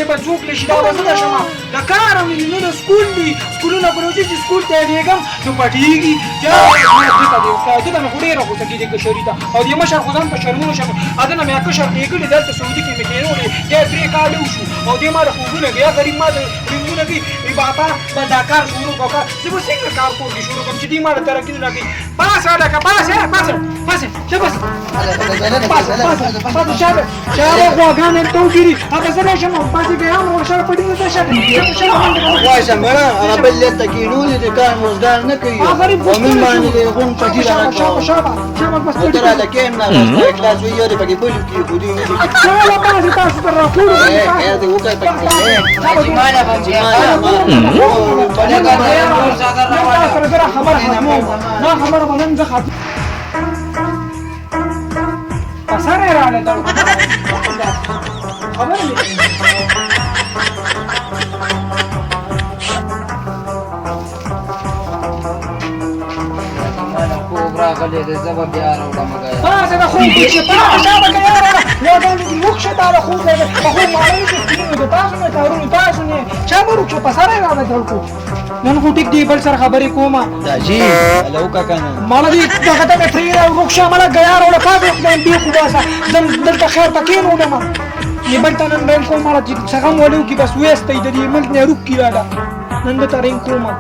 بل څوک نه شي، دا به زه د شمه د کار هم نه د سکول دي، سکولونه خو چې سکول ته یې لېږم نو پټېږي. دته دی دته مې خو ډېره غوسه کېږي کشري ته، او دې مشر خو ځان په شرمونو شرم اده نه مې کشر ښېګړې دلته سعودي کې مې کښېنولی دی، 3 کاله وشو او دې ما د خوبونه کوي، غریب ما د رنګونه کوي. وایي بابا به دا کار شروع کړه، کار زه به څنګه کار کور کې شروع کړم چې دې ما د ترقي نه راکوي؟ پاسه هلکه، پاسه پاسه پاسه، شه پاسه پاسه پاسه پاسه، شابه شابه غواګانې هلته وګیري، هغه زه نه شم پاسې بیا هم ورشه پټي ته شه شه. وایشه مړه، هغه بل دلته کښېنولي دي، کار روزګار نه کوي غریب او موږ باندې دې غونډ پټي شابه شابه شابه شابه بس ته راله کښېنه، بس اخلاص وي، یو دې پکې بلو کښې خو دې نه دي. شابه پاسې تاسو ته راکوړو. خیر دې وکړ پکې. خبره ختموم، دا خبره به نن زه ختم په سر یې راغله، دا خبره مې راغلی دی، زه به بیا راوړم. پاسه د خوب چې پاسه شابه که یاره یاګان دې وکشه، دا د خوب دی، په خوب معلوم شي سپینو د تاسو نه کارونو تاسو نه چا به وکشه په سره راغله دړکو. نن خو ټیک دی، بل سره خبرې کومه. دا جی هله وکړه که نه ماله دې دغه ته مې پرېږده وروکشه، ماله ګیا راوړه پاتې خدای بې خو باسه زم دلته خیر ته کښېنولم نې بل ته نن رنګ کوم، ماله چې څه غم ولې وکړي بس ویستی د دې ملک نه روک کړي راله، نن درته رنګ کومه.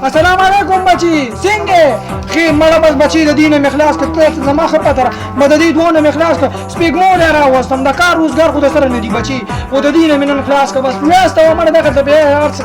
السلام علیکم بچی، څنګه ښې؟ مړه بس بچی د دې نه مې خلاص کړ، ته زما ښه پته ده، به د دې دوو نه مې خلاص کړ، سپېږمو له راوستم، د کار روزګار خو د سره نه دي بچی، خو د دې نه مې نن خلاص کړ، بس ویسته وه مړه دغلته بیا هر څه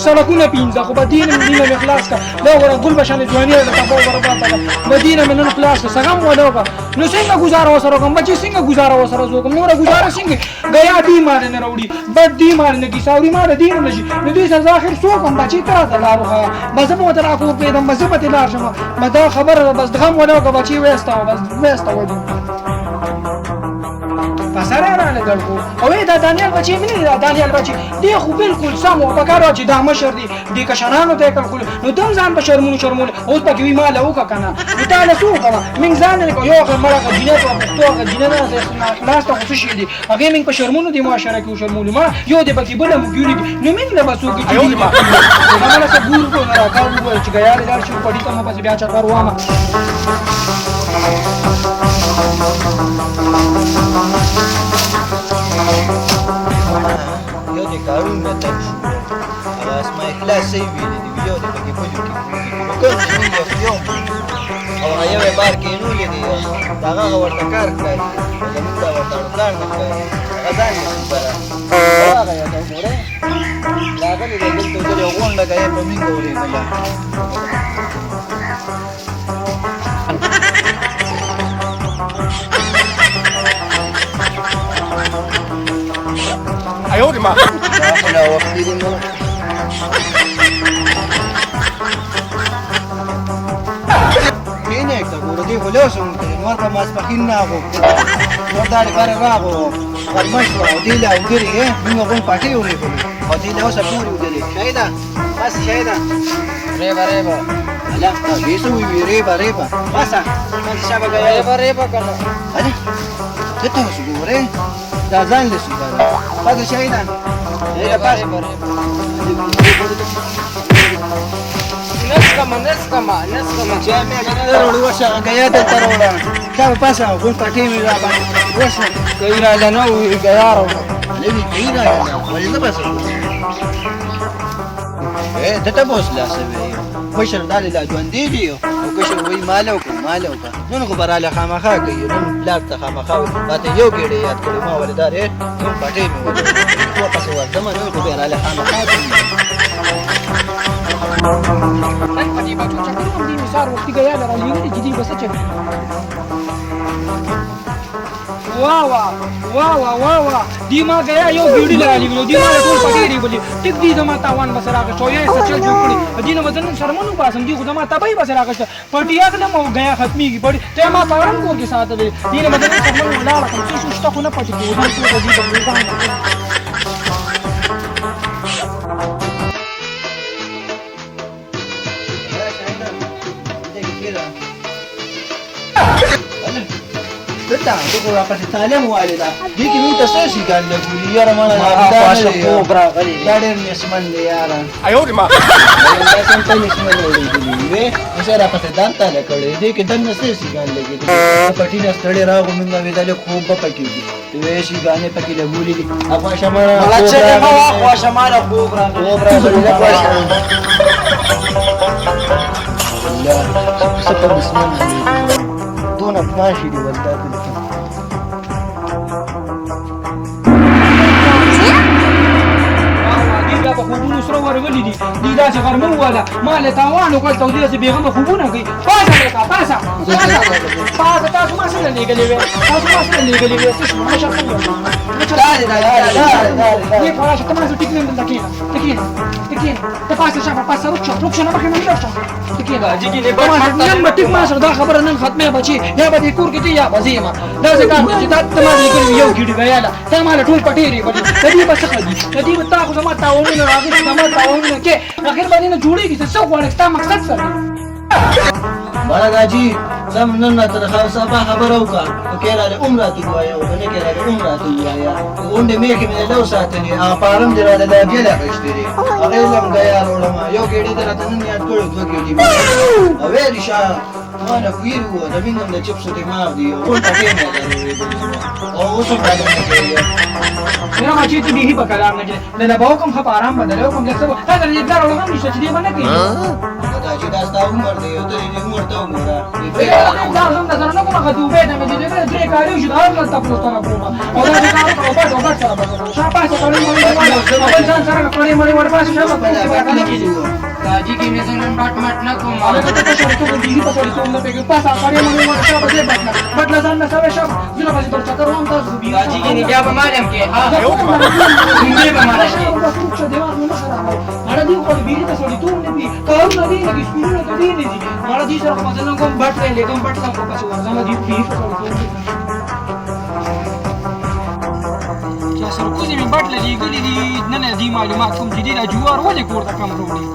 سړکونه پینځه، خو به دې نه مې خلاص کړ، دا وګوره ګل بشانې ځواني ده تباه برباده ده، به دې نه مې نن خلاص کړ. څه غم وله وکړه نو څنګه ګزاره ورسره وکړم بچی، څنګه ګزاره ورسره زه وکړم؟ نوره ګزاره څنګه؟ ګیا دې مال نه راوړي، بد دې مال نه کوي، ساوري مال دې نه شي، نو دې سره زه اخر څه وکړم بچی؟ ته راته لار وښیه، بس زه به ورته راکور پرېږدم، بس زه به ترې لاړ شم، بس دا خبره ده، بس غم ونه وکړه بچی، ویسته وه بس ویسته وه دې په سره یې راله دړکو. او دا دانیال بچی مې نه دی، دا دانیال بچی دی خو بالکل سم و، په کار وه چې دا مشر دی، دې کشرانو ته یې کړ کولو، نو ده هم ځان په شرمونو شرمول، اوس پکې وي ما له وکړه که نه، نو تا له څه وکړه؟ موږ ځان نه کوو، یو هغه مړه هغه جینۍ په پښتو هغه جینۍ نه لاس ته خو څه شی دی، هغې موږ په شرمونو دې معاشره کې وشرمولو، مړه یو دې پکې بله موږ ولیدي، نو موږ له به څوک چې دي مړه څه ګور کړو، نه راکا وویل چې ګیارې لاړ شي پټي ته مو پسې بیا چکر وامه. یو دې کارونه نه تنګ شو، هغه اسما اخلاص صحیح ویلي دي، یو دې پکې بلو کې پوهېږي، نو کوم چې موږ یو او هغه یو یې بار کښېنولی دی، د هغه هغه ورته کار ښکاري او زموږ دا ورته کار نه ښکاري، هغه ځان له بره او هغه یو ته وګوره راغلی دی دلته دلې غونډه کوي په مینګه ورېږله. 哎呦我的妈！ دا خو لا وختي دی مړه. کښېنه که ګوره دې خو له څه وکړې، نور په ماسپښین نه هغو نور دا لپاره راغو غرمه شوه او دې لا ودرې، موږ غونډ پټۍ ورېږلو او دې له اوسه پورې ودرې. شی ده بس شی ده. ریبه ریبه هله دې څه ووایي؟ ریبه ریبه بسه بس شابه ګیا ریبه ریبه که نه. هله ته تاسو ګورې دا ځان له څه بس شی ده ریبه ریبه ریبه نسکمه نسکمه نسکمه. چې مې نه راوړې ورشه هغه ګیا دلته راوړه، شابه پاسه غونډ پټۍ مې را باندې ورشه. کوي راله نه وي ګیا راوړه. هله وي کوي راله ولې زه بس ده ته به اوس لا څه وایي؟ مشر دا لا ژوندی دی او کشر وایي ماله وکړه ماله وکړه، نن خو به راله خامخا کوي، نن پلار ته خامخا وایي ماته یو ګېډۍ یاد کړې ما ولې دا دی نن پټۍ مې ولې ورپسې ورځم، نن خو به راله خامخا کوي. نن په دې بچو چکر کوم، دې مثال وختي ګیا لره لېږلي چې دې به څه چل. وا وا وا وا وا وا دی ما ګیا یو ګیډي لرا لګلو، دی ما ټول پټې ریبلې، ټیک دی زما تاوان بس راغی شو، یې څه چل جوړ کړی دې نه وزن شرمونو باسم، دی خو زما تبای بس راغی شو، پټي اخلم او ګیا ختميږي، پټي ته ما پارم کور کې ساتلې، دې نه وزن شرمونو ولاړه کوم څه شو شته خو نه پټي کې ودی ټول دې په ځان. دلته ته خو راپسې تعلیم والې ده، دې کې موږ ته څه شي ګان لګولي؟ یاره مړه دا نه دی، خوب راغلی دا ډېر نسمن دی یاره. دا څنګه ته نسمن اورېدلي وې؟ اوس یې راپسې دان تاله کړی، دې کې دننه څه شي ګان لګېدلي؟ پټي نه ستړی راغو، موږ وې دا لږ خوب به پکې وي، وې شي ګانې پکې لګولي دي. اخوا شه مړه، مړه خوب چغې مه راغلی. واخوا شه، ماله خوب راغلی. خوب راغلی، اخوا شه. الله، څه په نسمن دونه پاشي دي ولدا کلي. دې بیا په خوبونو سره ورغلي دي. دې داسې غرمه وواله، ما له تاوان وکړ، ته داسې بېغمه خوبونه کوي. پاڅه لکه، پاڅه پاڅه. تاسو ما سره لېږلې وې، تاسو ما سره لېږلې وې. څه شو؟ مشه دې خو راشه، ته ما سره ټیک نه دلته کښېنه، ته کښېنه، ته کښېنه، ته پاڅه، شابه پاڅه. روک شه، روک شه، نه مخې نه روک شه، ته کښېنه. نن به ټیک ما سره دا خبره نن ختمه بچي، یا به دې کور کې ځې یا به زه یم. داسې کار دی چې تا ته ما لېږلي یو ګیډي ویاله، تا ما له ټول پټې رېبلې. د دې به څه ښه دي؟ د دې به تا خو زما تاوانونه راغلي، زما تاوانونه کې اخر باندې نه جوړېږي. څه غواړې؟ ستا مقصد څه دی؟ مړه داجي سم نن راته د سبا خبره وکړه، که کې راله هم راته ووایه او که نه کې راله هم راته ووایه. غونډې میخې مې د لو ساتلې، هغه پارم دې راله لا بیل اخیستی دی، هغې له هم ګیا راوړم. یو ګېډۍ دې راته نن یاد کړو، دوه ګېډۍ مې او ویل شه ما نه کویر وو، د مینګ هم د چپسو دماغ دی. غونډ پټې مې راته او اوس هم راله نه کوي. نه بچي، ته بیخي په کلام نه کې د لباو کوم ښه په آرام بدلو کوم لږ څه. تا د دې پلار وړه هم نشته چې دې به نه کوي. دا چې دا ستا عمر دی او ته دې عمر ته وګوره. دا هم نظر نه کوم، دوبه ته مې دې درې کالي شو، دا هم تاسو ته کوم او دا چې کار او بټ او بټ سره بس شابه څه کړې مړې خپل ځان سره کړې مړې ور پاسه شابه کوم چې داجی کې مې څنګه بټ مټ نه کوم. هغه ته ته شرط ته دې په سړی څوم نه پیګ پاسه کړې مړې ور شابه دې بټلا بټلا ځان نه سوي شابه زه به در چکر وم تاسو بي. داجی کې بیا به مالم کې، ها دې به مالم کې. مړه دې خو بیری ته سړی توم نه پی کارونه دې نه سکولونه ته دې نه دي. مړه دې سره مزه کوم، بټ لې لګم بټ لم پسې ورځم دې پی په سړی توم چې سرکوزي مې بټ لې لګلې دي. نه نه دي معلومات کوم چې دې دا جوار ولې کور ته کم وروړي؟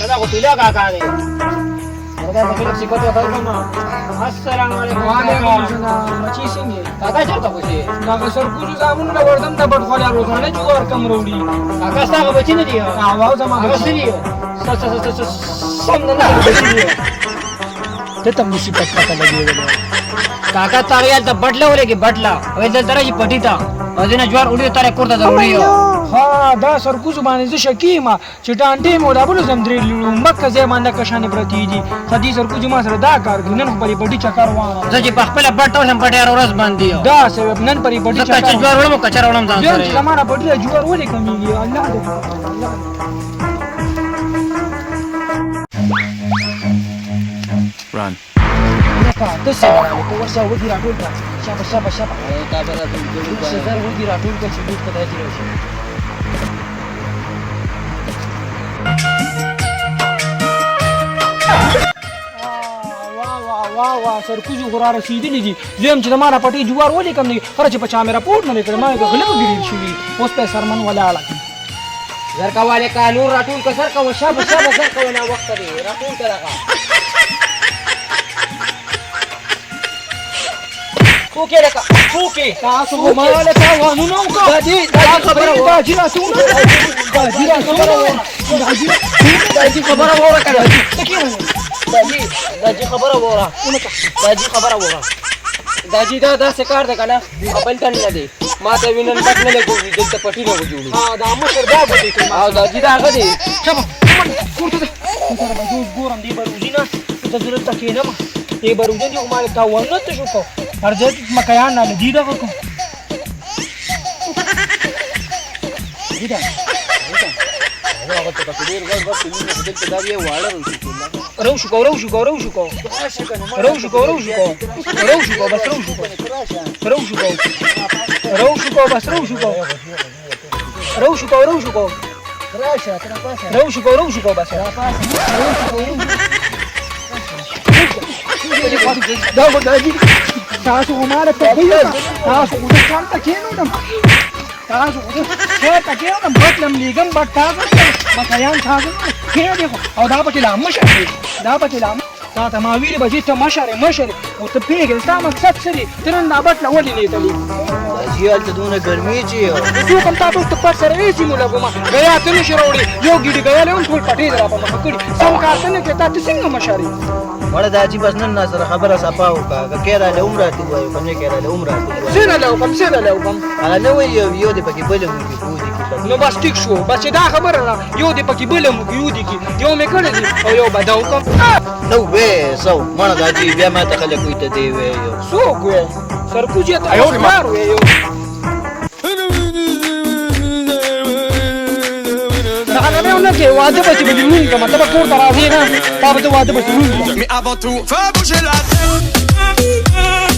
دا خو پیلا کاکا دی. دا په خپل صفات وکړم. السلام علیکم. وعلیکم السلام بچی، څنګه؟ کاکا چېرته خوشې؟ دا سرکوزو زامنو له ورځم، د بټ خولا روزانه جوار کم وروړي. کاکا ستا هغه بچی نه دی؟ واو زما هغه څه دي؟ سم نه نه بچی دی. ته ته مصیبت پته لګېدلی. کاکا تا ویل ته بټله ولګي بټله ویل دلته راشي پټي ته او ځینې جوار وړي تاره کور ته ضروري. ها دا سرکوزو باندې زه شکي ما چې ټانټې مو دا بل زم درې لړو مکه ځای باندې کشانې پرتې دي. خدي سرکوزو ما سره دا کار کوي. نن خو پرې پټي چکر وانه. زه چې په خپله بټ اوسم پټي هره ورځ باندې دا سبب نن پرې پټي زه چکر کچه جوار وړم، کچه راوړم ځان بیا چې سره. زما نه پټي جوار ولې کمیږي؟ الله دې الله دې. Run. لکه ته څه راغلې؟ ته ورشه وږي راټول کړه، شابه شابه شابه. تا به راته څه زر وږي راټول کړه چې موږ په دای کې راشي. وا وا وا وا، سرکوزو خو را رسېدلي دي. زه هم چې زما نه پټې جوار ولې کم دی؟ خره چې په چا مې رپورټ نه دی کړی، ما یې غله به ګیرل شوي. اوس په سرمن ولاړه. زر کوه لکه نور راټول کړه، زر کوه، شابه شابه زر کوه، نا وخته دی، راټول کړه دغه. څوک یې لکه څوک یې؟ تاسو خو ما له تاوانونه وکړه. دا خبره وه. دا جی راتونه، دا جی راتونه، دا جی. داجی خبره وره کنه. ته کېنه. داجی داجی خبره وره، داجی خبره وره. داجی دا داسې کار دی کنه، بل تن نه دی ما ته وینن بټ نه لګوي، دلته پټي نه وجوړي. ها دا مشر دا بوتې کوي. او داجی دا هغه دی. شابه کور ته ځه. سره به اوس ګورم دې بروزي نه زه دلته کښېنم. دې بروزي دې خو ما له تاوانونه ته شو کو هر ځای کې مکیان نه دي دغه کوم. هغه ته ډېر غږ غږ کوي، دلته دا یې واړه رو شو کو، رو شو کو، رو شو کو، رو شو کو، رو شو کو، رو شو کو، بس رو شو کو، رو شو کو، رو شو کو، بس رو شو کو، رو شو کو، رو شو کو، راشه تر پاسه. رو شو کو، رو شو کو، بس دا خو داجي تاسو خو ما له پخوي، تاسو خو زه چېرته کښېنولم؟ تاسو خو زه چېرته کښېنولم؟ بټ لم لېږم، بټ تاسو مکیان تاسو کښېنه دی خو. او دا پکې لا مشر دی، دا پکې لا تا ته ما ویلي به چې ته مشر یې، مشر یې، خو ته پوهېږې ستا مقصد څه دی؟ ته نن دا بټله ولې نه تلې؟ حاجي هلته دونه ګرمي چې څوک هم تا ته اوس ته پر سره ویسي مو لګومه ګیا ته نه شې راوړې، یو ګیډي ګیا له هم ټول پټې دې را په مخه کړي، سم کار ته نه کوې، تا ته څنګه مشر یې؟ مړه د حاجي بس نن سره خبره صفا وکړه، که کې راله هم راته ووایه، که نه کې راله هم راته ووایه. څه راله وکړم، څه راله وکړم؟ هغه نه وایي یو دې پکې بل هم وکړي، پوه دې کړي پکې. نو بس ټیک شو، بس چې دا خبره نه یو دې پکې بل هم وکړي، یو دې کړي، یو مې کړی دی او یو به دا وکړم. نو وې څه مړه د حاجي بیا ما ته خلک وایي ته دې وې یو. څوک وې؟ سرکوزیه ته پلار وې یو. دغه نه نه کې واده به چې به دې مونږ کومه، ته به کور ته راځې نه، تا به زه واده به چې مونږ کوم. Mais avant tout, faut bouger la tête.